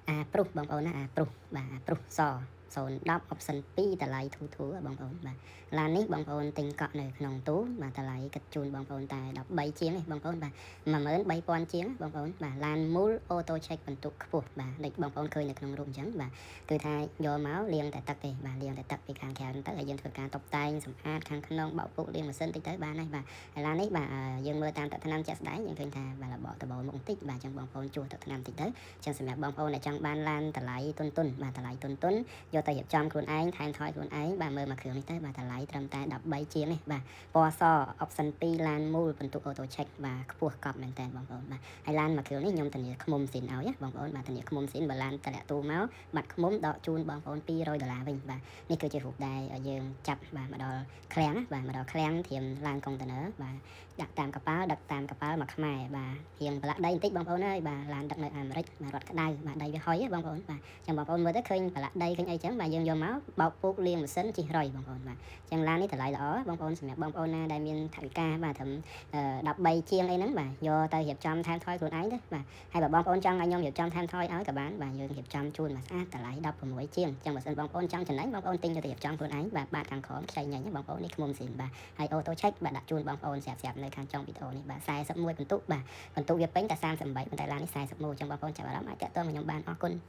អាព្រុសបងប្អូនណាអាព្រុសបាទអាព្រុសស010 option 2តម្លៃធូរធូរបងប្អូនបាទឡាននេះបងប្អូនទិញកក់នៅក្នុងទូបាទតម្លៃគិតជូនបងប្អូនតែ13ជាងឯងបងប្អូនបាទ13000ជាងបងប្អូនបាទឡានមូល auto check បន្ទុកខ្ពស់បាទដូចបងប្អូនឃើញនៅក្នុងរូបអញ្ចឹងបាទគឺថាយកមកលាងតែទឹកទេបាទលាងតែទឹកពីខាងក្រៅទៅហើយយើងធ្វើការតុបតែងសម្អាតខាងក្នុងបោកពុកលាងម៉ាស៊ីនតិចទៅបានហើយបាទហើយឡាននេះបាទយើងមើលតាមទឹកថ្នាំជាក់ស្ដែងយើងឃើញថាបាទរបកដបមុខបន្តិចបាទអញ្ចឹងបងប្អូនជួសទឹកថ្នាំតិចទៅអញ្ចឹងសម្រាប់បងប្អូនដែលចង់បានឡានតម្លៃទុនទុនបាទតម្លៃទុនទុនយកទៅរៀបចំខ្លួនឯងថែមថយខ្លួនឯងបាទមើលមកគ្រឿងនេះទៅបាទតម្លៃត្រឹមតែ13ជាងនេះបាទពណ៌ស option 2ឡានមូលបន្ទុក auto check បាទខ្ពស់កប់មែនតើបងប្អូនបាទហើយឡានមួយគ្រឿងនេះខ្ញុំធានាឃ្មុំស៊ីនឲ្យណាបងប្អូនបាទធានាឃ្មុំស៊ីនបើឡានតម្លាក់ទូមកបាត់ឃ្មុំដកជូនបងប្អូន200ដុល្លារវិញបាទនេះគឺជារូបដែលយើងចាប់បាទមកដល់ឃ្លាំងណាបាទមកដល់ឃ្លាំងត្រៀមឡានកុងតឺន័របាទដាក់តាមកប៉ាល់ដឹកតាមកប៉ាល់មកខ្មែរបាទរៀងប្រឡាក់ដីបន្តិចបងប្អូនអើយបាទឡានដឹកនៅអាមេរិកបាទរត់ក្តៅបាទដីវាហុយបងប្អូនបាទចឹងបងប្អូនមើលទៅឃើញប្រឡាក់ដីឃើញអីចឹងបាទយើងយកមកបោកពូកលាងម៉ាស៊ីនជិះរុយបងប្អូនបាទចឹងឡាននេះតម្លៃល្អបងប្អូនសម្រាប់បងប្អូនណាដែលមានថវិកាបាទត្រឹម13ជាងអីហ្នឹងបាទយកទៅរៀបចំថែមថយខ្លួនឯងទៅបាទហើយបើបងប្អូនចង់ឲ្យខ្ញុំរៀបចំថែមថយឲ្យក៏បានបាទយើងរៀបចំជូនមកស្អាតតម្លៃ16ជាងចឹងបើសិនបងប្អូនចង់ចំណេញបងប្អូនទិញយកទៅរៀបចំខ្លួនឯងបាទបាទខាងក្រោមខ្ចីញញបងប្អូននេះឃ្មុំស៊ីនបាទហើយ auto check បាទដាក់ជូនបងប្អូនស្រាប់ស្រាប់នៅខាងចុងវីដេអូនេះបាទ41ពិន្ទុបាទពិន្ទុវាពេញតែ38ប៉ុន្តែឡាននេះ41ចឹងបងប្អូនចាប់អារម្មណ៍អាចតាក់ទងមកខ្ញុំបានអរគុណ។